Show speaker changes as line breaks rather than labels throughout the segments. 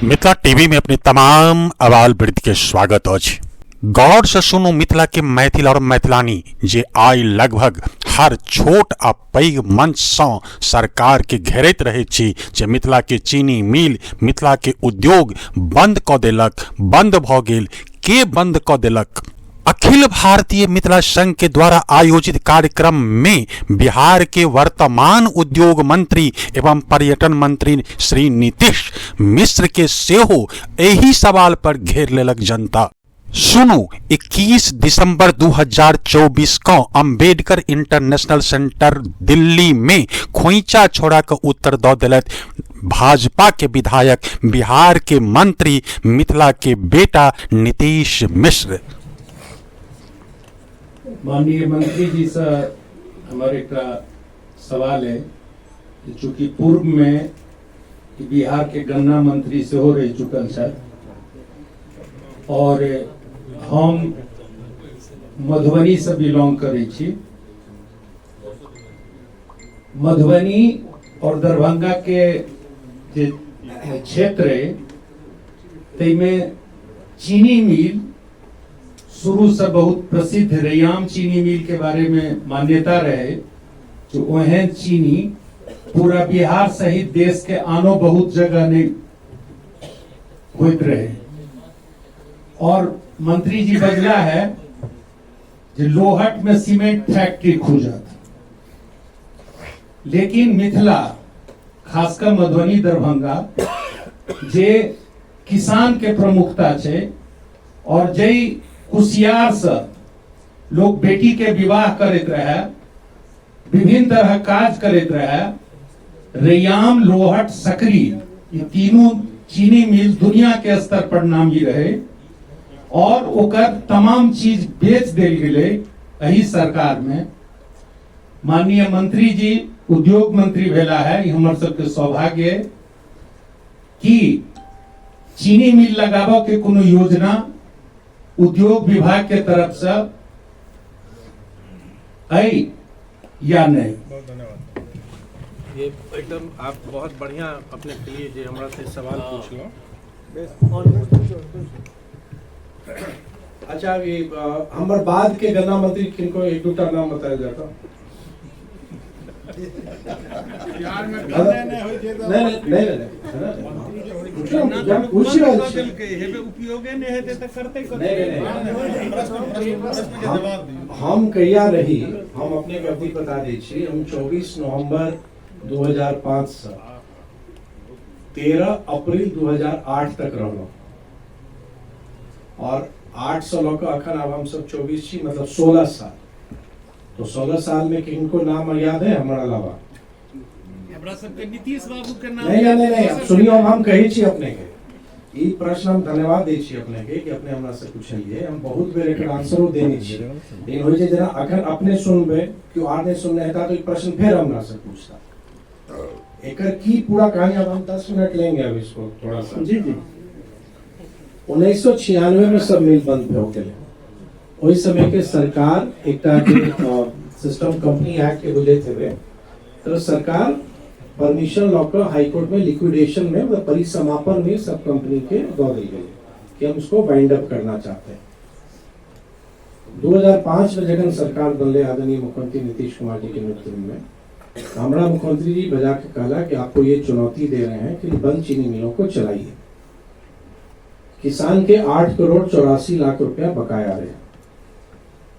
Mithila TV में अपने तमाम आबाल वृद्ध के स्वागत अछि। गौर से सुनू मिथिला के मैथिल और मैथिलानी जे आइ लगभग हर छोट आ पैघ मंच सँ सरकार के घेरैत रहैत छी जे मिथिला के चीनी मिल, मिथिला के उद्योग बंद कऽ देलक, बंद भऽ गेल, के बंद कऽ देलक। अखिल भारतीय मिथिला संघ के द्वारा आयोजित कार्यक्रम में बिहार के वर्तमान उद्योग मंत्री एवं पर्यटन मंत्री श्री नीतीश मिश्र के सेहो एही सवाल पर घेर लेलक जनता। सुनू 21 दिसंबर 2024 को अंबेडकर इंटरनेशनल सेंटर दिल्ली में खोइचा छोड़ा के उत्तर दऽ देलथि भाजपा के विधायक, बिहार के मंत्री, मिथिला के बेटा नीतीश मिश्र।
माननीय मंत्री जी से हमारे एकटा सवाल है, चूंकि पूर्व में बिहार के गन्ना मंत्री सेहो रहि चुकल छथि और हम मधुबनी से बिलोंग करै छी। मधुबनी और दरभंगा के जे क्षेत्र है ताहिमे चीनी मिल शुरू से बहुत प्रसिद्ध रैयाम चीनी मिल के बारे में मान्यता रहे जो ओहन चीनी पूरा बिहार सहित देश के आनो बहुत जगह नहीं होइत रहे। और मंत्री जी बजला है जे लोहट में सीमेंट फैक्ट्री खुजत, लेकिन मिथिला खासकर मधुबनी दरभंगा जे किसान के प्रमुखता छै और जै कुसियार से लोग बेटी के विवाह करैत रहे, विभिन्न तरह काज करैत रहे, रैयाम लोहट सकरी ये तीनों चीनी मिल दुनिया के स्तर पर नामी रहे और ओकर तमाम चीज बेच देल गेलै एही सरकार में। माननीय मंत्री जी उद्योग मंत्री भेला है, ई हमर सबके सौभाग्य है कि चीनी मिल लगाबऽ के कोनो योजना उद्योग विभाग के तरफ से है या नहीं?
बहुत धन्यवाद। ये एकदम आप बहुत बढ़िया अपने के लिए जे हमरा से सवाल पूछलहुँ।
अच्छा, ये हमर बाद के गन्ना मंत्री किनको एक दूटा नाम बताया जाता?
बिहार में गन्ने नहीं होय छै।
नहीं नहीं नहीं नहीं, हम पूछ रहल छी।
हेबे उपयोगे नहीं हेतै तऽ करतै।
नहीं नहीं नहीं, हम कहिया रही, हम अपने के अवधि बता दै छी। हम 24 नवंबर 2005 से 13 अप्रैल 2008 तक रहलहुँ और 8 से लऽ कऽ अखन आब हम सब 24 छी, मतलब 16 साल। तो 16 साल में किनको नाम याद है हमारा अलावा?
हमरा सबके नीतीश बाबू के नाम
नहीं नहीं नहीं नहीं, अब सुनियो, हम कहै छी अपने के ई प्रश्न, हम धन्यवाद दै छी अपने के कि अपने हमरा से पूछलिए। हम बहुत बेर एकर आंसरो देने छी, लेकिन होइ छै जेना अखन अपने सुनबै, केओ आर नहि सुनने हेता तो ई प्रश्न फेर हमरा से पूछता। एकर की पूरा कहानी, अब हम 10 मिनट लेंगे अब इसको थोड़ा सा।
जी जी।
1996 में सब मिल बंद भऽ गेलै। ओहि समय के सरकार एकटा सिस्टम कंपनी एक्ट के बुझैत हेबै, तो सरकार परमिशन लऽ कऽ हाईकोर्ट में लिक्विडेशन में, मतलब परिसमापन में सब कंपनी के दऽ देल गेलै कि हम इसको वाइंड अप करना चाहते हैं। 2005 में जखन सरकार बनले आदरणीय मुख्यमंत्री नीतीश कुमार जी के नेतृत्व में, हमरा मुख्यमंत्री जी बजा के कहला कि आपको ये चुनौती दे रहे हैं कि बंद चीनी मिलों को चलाइए। किसान के 8 करोड़ 84 लाख रुपया बकाया रहे।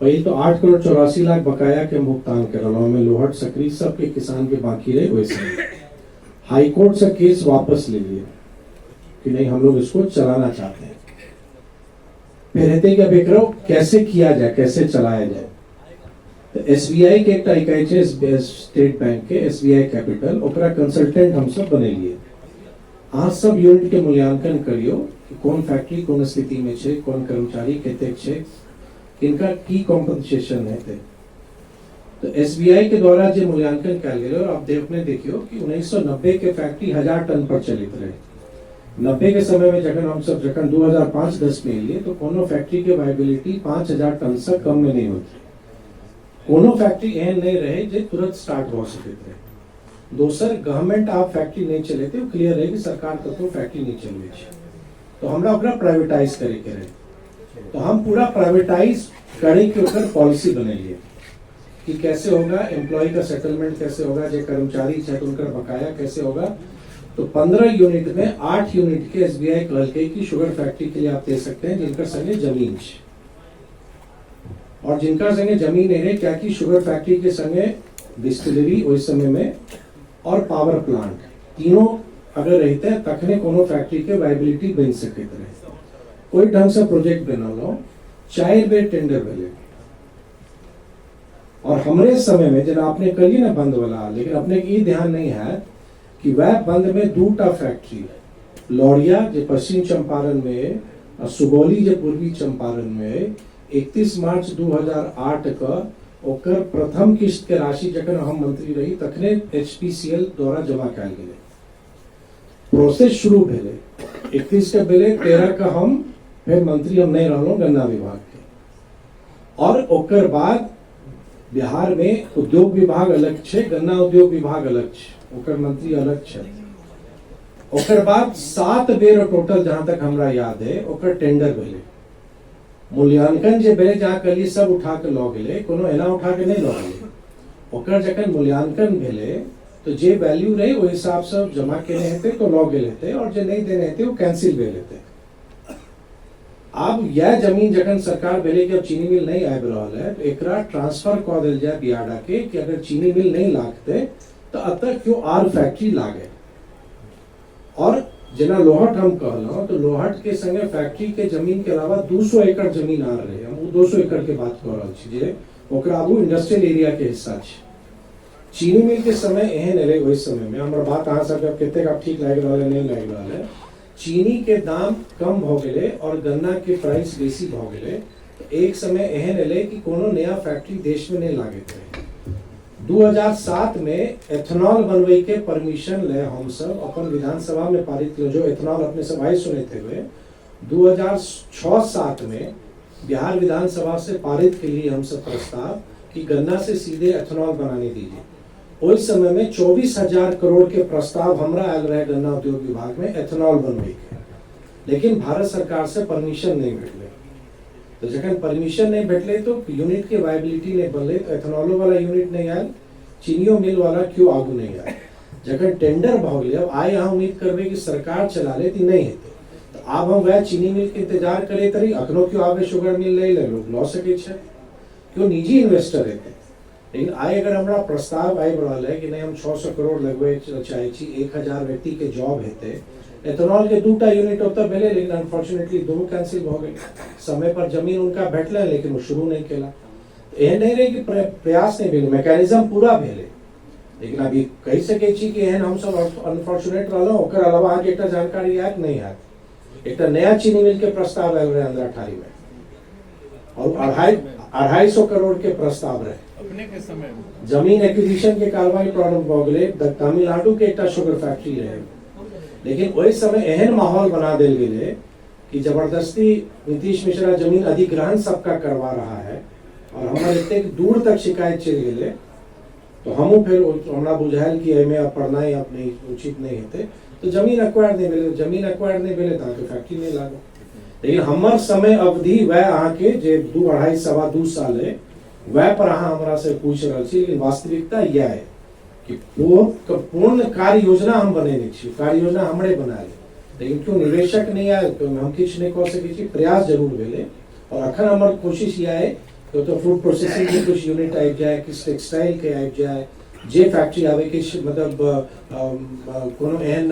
पहले तो 8 करोड़ 84 लाख बकाया के भुगतान कर रहा हमें, लोहट सकरी सबके किसान के बाकी रहे। वैसे हाईकोर्ट से केस वापस ले लिए कि नहीं, हम लोग इसको चलाना चाहते हैं। फिर रहते कि अब एकरो कैसे किया जाए, कैसे चलाया जाए। तो एसबीआई के एकटा इकाई छै स्टेट बैंक के, एसबीआई कैपिटल, ओकरा कंसल्टेंट हम सब बनेलिए। अहाँ सब यूनिट के मूल्यांकन करियो कि कोन फैक्ट्री कोन स्थिति में छै, कोन कर्मचारी कतेक छै, किनका की कॉम्पनसेशन हेतै। तो एसबीआई के द्वारा जे मूल्यांकन कयल गेलै, और आप अपने देखियो कि 1990 के फैक्ट्री 1000 टन पर चलित रहे। 90 के समय में जखन हम सब जखन 2005-10 में एलिए तो कोनो फैक्ट्री के वायबिलिटी 5000 टन से कम में नहीं होती। कोनो फैक्ट्री एहन नहीं रहे जे तुरंत स्टार्ट हो सकैत रहे। दोसर गवर्नमेंट आब फैक्ट्री नहि चलेतै, ओ क्लियर रहै कि सरकार कतहु फैक्ट्री नहि चलबै छै, तऽ हमरा ओकरा प्राइवेटाइज करैके रहै। तऽ हम पूरा प्राइवेटाइज करैके ओकर पॉलिसी बनेलियै कि कैसे होगा, एम्प्लॉय का सेटलमेंट कैसे होगा, जे कर्मचारी छथि उनकर बकाया कैसे होगा। तो 15 यूनिट में 8 यूनिट के एस बी I कहलकै कि शुगर फैक्ट्री के लिए आप दे सकते हैं जिनकर संगे जमीन छै, और जिनका संगे जमीन है, क्या कि शुगर फैक्ट्री के संगे डिस्टिलरी ओहि समय में और पावर प्लांट तीनों अगर रहते तखने कोनो फैक्ट्री के वायबिलिटी बनि सकैत रहे। ओहि ढंग से प्रोजेक्ट बनौलहुँ, 4 बेर टेंडर भेलै। और हमरे समय में जेना अपने कहलिए ना बंद वाला, लेकिन अपने के ई ध्यान नहीं है कि वह बंद में 2टा फैक्ट्री, लौरिया जे पश्चिम चंपारण में और सुगौली जे पूर्वी चंपारण में, 31 मार्च 2008 का ओकर प्रथम किस्त के राशि जखन हम मंत्री रही तखने HPCL द्वारा जमा कयल गेलै। प्रोसेस शुरू भेलै 31 के भेलै, 13 का हम फेर मंत्री हम नहीं रहलहुँ गन्ना विभाग के। और ओकर बाद बिहार में उद्योग विभाग अलग छै, गन्ना उद्योग विभाग अलग छै, ओकर मंत्री अलग छै। ओकर बाद 7 बेर टोटल जहाँ तक हमरा याद है ओकर टेंडर भेलै। मूल्यांकन जे भेलै जहाँ कहलियै सब उठा के लऽ गेलै, कोनो एना उठा के नहि लऽ गेलै। ओकर जखन मूल्यांकन भेलै तो जे वैल्यू रहै ओहि हिसाबसँ जमा केने हेतै तो लऽ गेल हेतै, और जे नहि देने हेतै ओ कैंसिल भेल हेतै। आब यह जमीन जखन सरकार भेलै कि अब चीनी मिल नहीं आबि रहल है तो एकरा ट्रांसफर कऽ देल जाए बियाडा के कि अगर चीनी मिल नहीं लागतै तो एतऽ क्यों आर फैक्ट्री लागे। और जेना लोहट हम कहलहुँ तो लोहट के संगे फैक्ट्री के जमीन के अलावा 200 एकड़ जमीन आर रहे, हम 200 एकड़ के बात कऽ रहल छी जे ओकरा आबू इंडस्ट्रियल एरिया के हिस्सा छै। चीनी मिल के समय एहन एलै ओहि समय में, हमर बात अहाँ सबके कतेक आब ठीक लागि रहल है नहीं लागि रहल है, चीनी के दाम कम भऽ गेलै और गन्ना के प्राइस बेसी भऽ गेलै। तऽ एक समय एहन एलै कि कोनो नया फैक्ट्री देश में नहीं लागैत रहै। 2007 में एथेनॉल बनबै के परमिशन ले हम सब अपन विधानसभा में पारित केलहुँ, जो एथेनॉल अपने सब आइ सुनैत हेबै। 2006-7 में बिहार विधानसभा से पारित के लिए हम सब प्रस्ताव कि गन्ना से सीधे एथेनॉल बनाने दीजिए। ओहि समय में 24,000 करोड़ के प्रस्ताव हमरा आयल रहे गन्ना उद्योग विभाग में एथेनॉल बनबै के, लेकिन भारत सरकार से परमिशन नहीं भेटलै। तो जखन परमिशन नहीं भेटलै तो यूनिट के वायबिलिटी नहीं बनलै, तो एथेनॉलो वाला यूनिट नहीं आयल, चीनियो मिल वाला क्यों आगू नहीं आयल। जखन टेंडर भऽ गेलै, अब आइ अहाँ उम्मीद करबै कि सरकार चला लेत, ई नहीं हेतै। तऽ आब हम वएह चीनी मिल के इंतजार करैत रही, अखनो क्यों आबै शुगर मिल लै लए लोग लऽ सकै छै, क्यों निजी इन्वेस्टर हेतै। लेकिन आइ अगर हमरा प्रस्ताव आबि रहल है कि नहीं हम 600 करोड़ लगबै चाहै छी, 1000 व्यक्ति के जॉब हेतै, एथेनॉल के 2टा यूनिट ओतऽ भेलै, लेकिन अनफॉर्चुनेटली दुनू कैंसिल भऽ गेलै। समय पर जमीन उनका भेटलनि लेकिन ओ शुरू नहि केला। एहन नहि रहै कि प्रयास नहि भेलै, मैकेनिज्म पूरा भेलै, लेकिन अभी कहि सकै छी कि एहन हमसब अनफॉर्चुनेट रहलहुँ। ओकर अलावा अहाँके एकटा जानकारी आयत नहि आयत, एकटा नया चीनी मिल के प्रस्ताव आयल रहै अंधराठाढ़ी में और 250 करोड़ के प्रस्ताव रहे।
अपने के समय में
जमीन एक्विजिशन के कार्रवाई प्रारंभ भऽ गेलै। तमिलनाडु के एकटा शुगर फैक्ट्री रहे, लेकिन ओहि समय एहन माहौल बना देल गेलै कि जबरदस्ती नीतीश मिश्रा जमीन अधिग्रहण सबका करवा रहा है, और हमर एतेक दूर तक शिकायत चलि गेलै तो हमहूँ फेर हमरा बुझायल कि एहिमे आब पढ़नाइ आब नहि उचित नहि हेतै, तो जमीन एक्वायर नहि भेलै। जमीन एक्वायर नहि भेलै तऽ अहाँके फैक्ट्री नहि लागल। लेकिन हमर समय अवधि वएह अहाँके जे 2-2.5 2.25 साल है वएह पर अहाँ हमरा से पूछि रहल छी, लेकिन वास्तविकता इएह है कि पूर्ण कार्य योजना हम बनेने छी, कार्य योजना हमरे बनायल, लेकिन क्यों निवेशक नहि आयल तो हम किछु नहि कऽ सकै छी। प्रयास जरूर भेलै और अखन हमर कोशिश इएह है कि ओतऽ फूड प्रोसेसिंग के कुछ यूनिट आबि जाए, किछु टेक्सटाइल के आबि जाए, जे फैक्ट्री आबै किछु मतलब कोनो एहन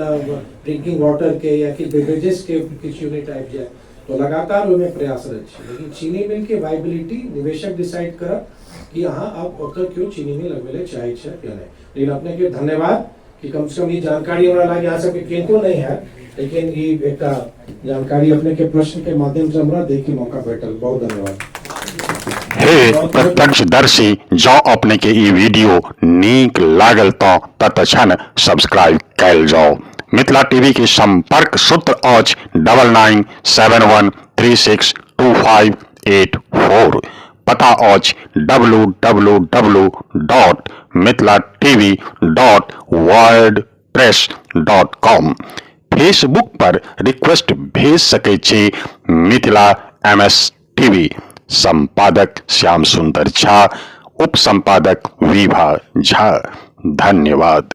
ड्रिंकिंग वाटर के या कि बेवरेजेस के किछु यूनिट आबि जाए, तो लगातार ओहिमे प्रयासरत छी। लेकिन चीनी मिल के वायबिलिटी निवेशक डिसाइड करत कि अहाँ आब ओतऽ केओ चीनी मिल लगबै लए चाहै छै या नहि। लेकिन अपने के धन्यवाद कि कम से कम ई जानकारी हमरा लागे अहाँ सबके किनको नहीं है, लेकिन ई एकटा जानकारी अपने के प्रश्न के माध्यम से हमरा दै के मौका भेटल, बहुत धन्यवाद।
हे प्रत्यक्षदर्शी, जँ अपने के ई वीडियो नीक लागल तऽ तत्क्षण सब्सक्राइब कयल जाउ। मिथिला टीवी के संपर्क सूत्र अछि 9971362584। पता अछि www.mithilatv.wordpress.com। Facebook पर रिक्वेस्ट भेज सकै छी मिथिला एमएस टीवी। संपादक श्याम सुंदर झा, उप संपादक विभा झा। धन्यवाद।